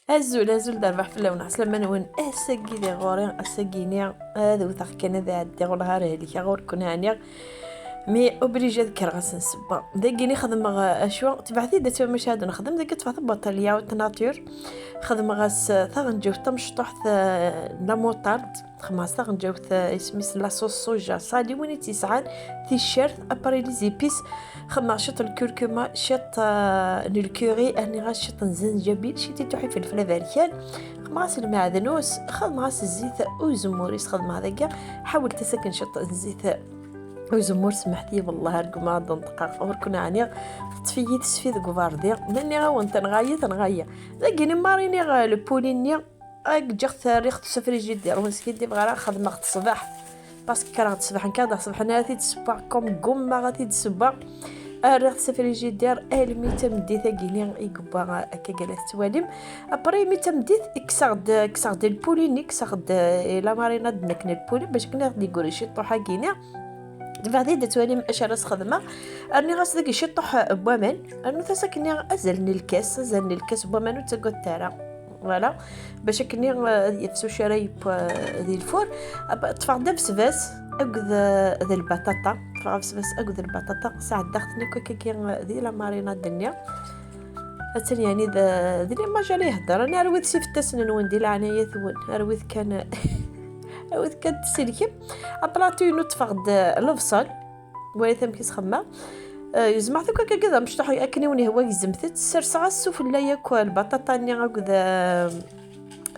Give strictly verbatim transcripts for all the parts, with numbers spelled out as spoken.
Azul, azul d rrbeḥ fell-awen, ɛeslama-nwen. Ass-agi di ɣur-i, ass-agi-ni ad wteɣ kan ad ɛeddiɣ, wellah ar helkeɣ ur ken-ɛniɣ. Mi obligé ad kkreɣ ass n ssebba. Dagi-ni xedmeɣ, eh, acu? Tebɛet-iyi-d ad twam acu ad nexdem. Dagi ṭṭfeɣ tabbaṭalya haute nature. Xedmeɣ-as, eh, taɣenǧawt tamecṭuḥt, eh, n la moutarde. Xedmeɣ-as taɣenǧawt, eh, isem-is la sauce soja salée, win i tt-yesɛan, ticcert, après les épices. Xedmeɣ ciṭ n lkurkuma, ciṭ, eh, n lkuri, rniɣ-as ciṭ n zenjabil, ciṭ i tuḥ ifelfel aberkan. Xedmeɣ-as lmeɛdnus, xedmeɣ-as zzit uzemmur i s-xedmeɣ dagi. Ḥawelt-as akken ciṭ n zzit uzemmur, semḥet-iyi, wellah, ar gma ad nṭeqeɣ, ur ken-ɛniɣ, teṭṭef-iyi tesfi deg uberdi. Ma nniɣ-awen tenɣa-yi, tenɣa-yi. Dagi-ni mari niɣ, eh, lpuli-nni, Ag ǧǧiɣ-t, rriɣ-t s ufrijidir, ur neskiddibeɣ ara, xedmeɣ-t ṣṣbeḥ. Parce que kkreɣ-d ṣṣbeḥ, nekk ad ṣṣbeḥ-nni ad t-id-ssewweɣ, comme gummaɣ ad t-id-ssewweɣ. Rriɣ-t s ufrijidir almi d tameddit-agi-ni i yewwa akka gala tettwalim. Après, mi d tameddit, kkseɣ-d, kkseɣ-d lpuli-nni, kkseɣ-d, eh, la marinade n akken lpuli, bac akken ad d-yeggri ciṭuḥ-agi-ni. Tebɛed-iyi-d ad twalim acu ara s-xedmeɣ. Rniɣ-as dagi ciṭuḥ n waman. Rnut-as akkenni azal n lkas, azal n lkas n waman, ur ttagadet ara. Voilà. Bac akkenni, eh, ad yefs ucaray n, eh, di lfur. Ab-, ṭṭfeɣ-d abesbas akked, eh, d lbaṭaṭa. Ṭṭfeɣ abesbas akked lbaṭaṭa. Sɛeddaɣ-ten akk akkagi, eh, di la marinade-nni. Attan yani d, d l'image ara iheddren. Rwit s ifettasen-nwen di leɛnaya-twen. Rwit kan, rwit kan tselkem. Aplaṭu-inu ṭṭfeɣ-d lebṣel. Walit amek i s-xedmeɣ. Eh, gezmeɣ-t akk akkagi d amecṭuḥ akken i wen-ihwa, gezmet-t. Serseɣ-as sufella yakk lbaṭaṭa-nni akked, eh,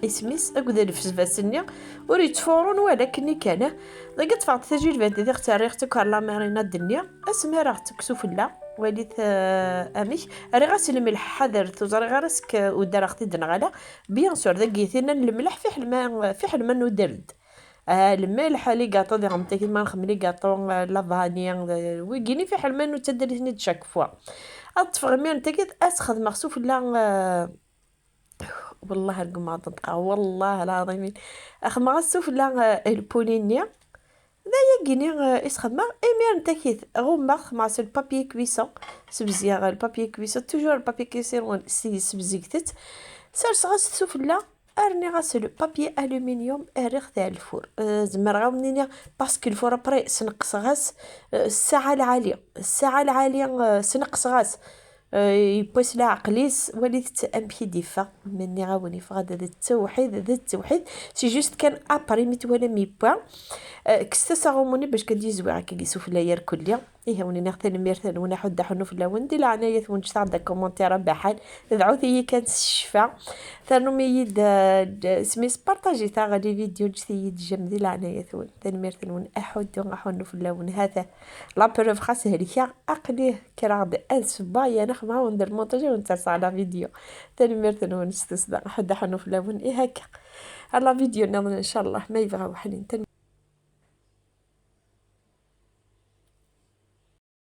isem-is, akked lbesbas-nni. Ur yettfuṛun wala akkenni kan. Dagi ṭṭfeɣ-d tajilbant, diɣ tt-rriɣ-tt akk ar la marinade-nni. Asmi rriɣ-tt akk sufella, walit, eh, amek. Rriɣ-as lmelḥ, ḥadret, ur ẓriɣ ara seg udareɣ-t-id neɣ ala. Bien sûr, dagi tinan lmelḥ fiḥel ma, fiḥel ma nuder-d. Ah, lmelḥ, les gâteaux, diɣen tagi ma nxeddem les gâteaux, eh, la vanille, eh, wigini fiḥel ma nuttadal-iten-id chaque fois. Ad ṭṭfeɣ imir n tagi, ad s-xedmeɣ sufella, eh, wellah ar gma ad nṭeqeɣ, wellah lɛaḍimin. Xedmeɣ-as sufella, eh, lpuli-nni. D ayagi-ni, eh, i s-xedmeɣ. Imir n takit, ɣummeɣ, xedmeɣ-as le papier cuisson. Sebziɣ le papier cuisson, toujours le papier cuisson, si-, sebzigtet. Serseɣ-as sufella. Rniɣ-as le papier aluminium, rriɣ-t ar lfur. Euh, zemreɣ ad wen-iniɣ, parce que lfur après, sneqseɣ-as, euh, ssaɛa lɛali. Ssaɛa lɛali, euh, sneqseɣ-as. Euh, yewwa s leɛqel-is, walit-t amek i d-iffeɣ. Ma nniɣ-awen, yeffeɣ-d d ttewḥid, d ttewḥid. C'est juste kan après, mi twalam yewwa. Euh, kkset-as aɣummu-nni bac kan d-yezwi akka, yesufella irkelli. Ihi, wen-iniɣ tanemmirt-nwen, aḥuddu aḥunnu fell-awen. Di leɛnaya-twen, ǧǧet-aɣ-d akumentaṛ abaḥan, dɛut-iyi kan s ccfa. Ternum-iyi-d, eh, d-, isem-is, partajit-aɣ les vidéos, ǧǧet-iyi-d j'aime, di leɛnaya-twen. Tanemmirt-nwen, aḥuddu aḥunnu fell-awen. Hata, la preuve, xas helkeɣ, aql-i kkreɣ-d ad ssewweɣ, yerna xedmeɣ-awen-d lmontaj, ad wen-d-serseɣ la vidéo. Tanemmirt-nwen s tussda, aḥuddu aḥunnu fell-awen. Ihi akka, ar la vidéo nniḍen, ncallah, ma yebɣa weḥnin. Tanemmirt.